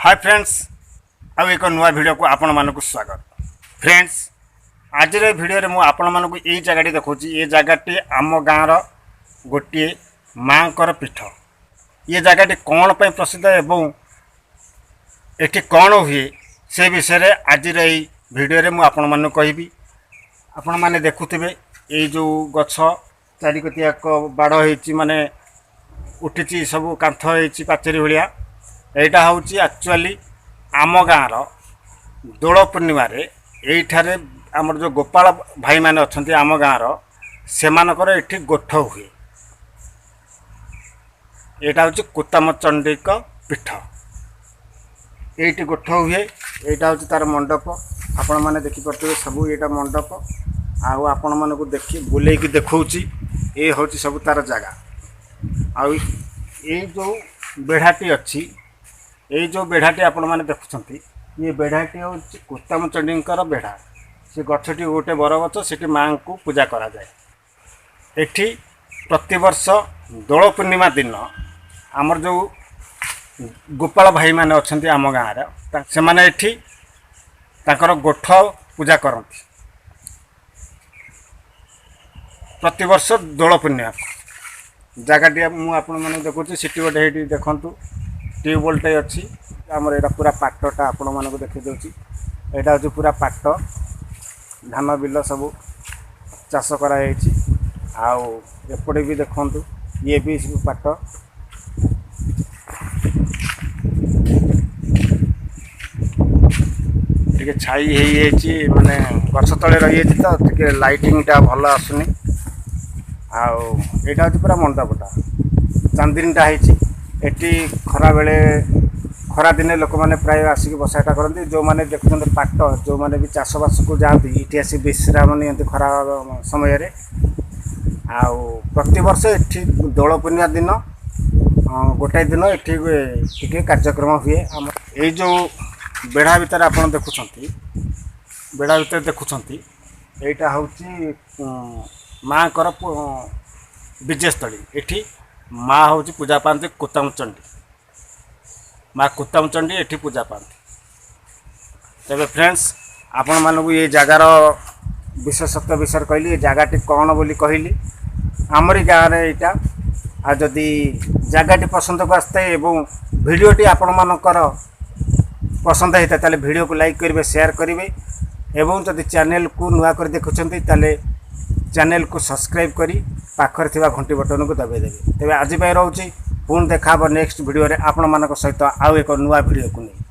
ହାଏ friends, ଆଉ ଏକ ନୂଆ ଭିଡ଼ିଓକୁ ଆପଣମାନଙ୍କୁ ସ୍ୱାଗତ। ଫ୍ରେଣ୍ଡସ୍, ଆଜିର ଏ ଭିଡ଼ିଓରେ ମୁଁ ଆପଣମାନଙ୍କୁ ଏଇ ଜାଗାଟି ଦେଖାଉଛି। ଏ ଜାଗାଟି ଆମ ଗାଁର ଗୋଟିଏ ମାଆଙ୍କର ପୀଠ। ଏ ଜାଗାଟି କ'ଣ ପାଇଁ ପ୍ରସିଦ୍ଧ ଏବଂ ଏଠି କ'ଣ ହୁଏ, ସେ ବିଷୟରେ ଆଜିର ଏଇ ଭିଡ଼ିଓରେ ମୁଁ ଆପଣମାନଙ୍କୁ କହିବି। ଆପଣମାନେ ଦେଖୁଥିବେ, ଏଇ ଯେଉଁ ଗଛ ଚାରିକତିଆକ ବାଡ଼ ହେଇଛି, ମାନେ ଉଠିଛି, ସବୁ କାନ୍ଥ ହେଇଛି ପାଚେରୀ ଭଳିଆ। ଏଇଟା ହେଉଛି ଆକ୍ଚୁଆଲି ଆମ ଗାଁର ଦୋଳ ପୂର୍ଣ୍ଣିମାରେ ଏଇଠାରେ ଆମର ଯେଉଁ ଗୋପାଳ ଭାଇମାନେ ଅଛନ୍ତି ଆମ ଗାଁର, ସେମାନଙ୍କର ଏଠି ଗୋଠ ହୁଏ। ଏଇଟା ହେଉଛି କୁତାମ ଚଣ୍ଡୀଙ୍କ ପୀଠ। ଏଇଠି ଗୋଠ ହୁଏ। ଏଇଟା ହେଉଛି ତାର ମଣ୍ଡପ। ଆପଣମାନେ ଦେଖିପାରୁଥିବେ ସବୁ, ଏଇଟା ମଣ୍ଡପ। ଆଉ ଆପଣମାନଙ୍କୁ ଦେଖି ବୁଲେଇକି ଦେଖାଉଛି, ଏ ହେଉଛି ସବୁ ତାର ଜାଗା। ଆଉ ଏଇ ଯେଉଁ ବେଢ଼ାଟି ଅଛି, ଏଇ ଯେଉଁ ବେଢ଼ାଟି ଆପଣମାନେ ଦେଖୁଛନ୍ତି, ଇଏ ବେଢ଼ାଟି ହେଉଛି କୁତାମ ଚଣ୍ଡୀଙ୍କର ବେଢ଼ା। ସେ ଗଛଟି ଗୋଟେ ବରଗଛ, ସେଠି ମାଆଙ୍କୁ ପୂଜା କରାଯାଏ। ଏଠି ପ୍ରତିବର୍ଷ ଦୋଳ ପୂର୍ଣ୍ଣିମା ଦିନ ଆମର ଯେଉଁ ଗୋପାଳ ଭାଇମାନେ ଅଛନ୍ତି ଆମ ଗାଁର, ସେମାନେ ଏଠି ତାଙ୍କର ଗୋଠ ପୂଜା କରନ୍ତି ପ୍ରତିବର୍ଷ ଦୋଳ ପୂର୍ଣ୍ଣିମା। ଜାଗାଟି ମୁଁ ଆପଣମାନଙ୍କୁ ଦେଖୁଛି। ସେଠି ଗୋଟେ ହେଇଠି ଦେଖନ୍ତୁ ଟ୍ୟୁବୱେଲ୍ଟେ ଅଛି ଆମର। ଏଇଟା ପୁରା ପାଟଟା ଆପଣମାନଙ୍କୁ ଦେଖାଇ ଦେଉଛି। ଏଇଟା ହେଉଛି ପୁରା ପାଟ, ଧାନ ବିଲ ସବୁ ଚାଷ କରାଯାଇଛି। ଆଉ ଏପଟେ ବି ଦେଖନ୍ତୁ, ଇଏ ବି ସବୁ ପାଟ। ଟିକେ ଛାଇ ହେଇଯାଇଛି, ମାନେ ଗଛ ତଳେ ରହିଯାଇଛି ତ ଟିକେ ଲାଇଟିଂଟା ଭଲ ଆସୁନି। ଆଉ ଏଇଟା ହେଉଛି ପୁରା ମଣ୍ଡପଟା, ଚାନ୍ଦିନୀଟା ହେଇଛି ଏଠି। ଖରାବେଳେ, ଖରାଦିନେ ଲୋକମାନେ ପ୍ରାୟ ଆସିକି ବସାଉଠା କରନ୍ତି। ଯେଉଁମାନେ ଦେଖୁଛନ୍ତି ପାଟ, ଯେଉଁମାନେ ବି ଚାଷବାସକୁ ଯାଆନ୍ତି, ଏଠି ଆସି ବିଶ୍ରାମ ନିଅନ୍ତି ଖରା ସମୟରେ। ଆଉ ପ୍ରତିବର୍ଷ ଏଠି ଦୋଳ ପୂର୍ଣ୍ଣିମା ଦିନ ଗୋଟାଏ ଦିନ ଏଠି ଟିକେ କାର୍ଯ୍ୟକ୍ରମ ହୁଏ। ଆମ ଏଇ ଯେଉଁ ବେଢ଼ା ଭିତରେ ଆପଣ ଦେଖୁଛନ୍ତି, ବେଢ଼ା ଭିତରେ ଦେଖୁଛନ୍ତି, ଏଇଟା ହେଉଛି ମାଆଙ୍କର ବିଜୟସ୍ଥଳୀ। ଏଠି ମା ହେଉଛି ପୂଜା ପାଆନ୍ତି, କୁତାମ ଚଣ୍ଡୀ, ମା କୁତାମ ଚଣ୍ଡୀ ଏଠି ପୂଜା ପାଆନ୍ତି। ତେବେ ଫ୍ରେଣ୍ଡସ୍, ଆପଣମାନଙ୍କୁ ଏ ଜାଗାର ବିଶେଷତ୍ୱ ବିଷୟରେ କହିଲି, ଏ ଜାଗାଟି କ'ଣ ବୋଲି କହିଲି। ଆମରି ଗାଁରେ ଏଇଟା। ଆଉ ଯଦି ଜାଗାଟି ପସନ୍ଦକୁ ଆସିଥାଏ ଏବଂ ଭିଡ଼ିଓଟି ଆପଣମାନଙ୍କର ପସନ୍ଦ ହେଇଥାଏ, ତାହେଲେ ଭିଡ଼ିଓକୁ ଲାଇକ୍ କରିବେ, ସେୟାର କରିବେ ଏବଂ ଯଦି ଚ୍ୟାନେଲକୁ ନୂଆ କରି ଦେଖୁଛନ୍ତି, ତାହେଲେ ଚ୍ୟାନେଲକୁ ସବସ୍କ୍ରାଇବ୍ କରି ପାଖରେ ଥିବା ଘଣ୍ଟି ବଟନକୁ ଦବାଇ ଦେବେ। ତେବେ ଆଜି ପାଇଁ ରହୁଛି। ପୁଣି ଦେଖା ହେବ ନେକ୍ସଟ ଭିଡ଼ିଓରେ ଆପଣମାନଙ୍କ ସହିତ ଆଉ ଏକ ନୂଆ ଭିଡ଼ିଓକୁ ନେଇ।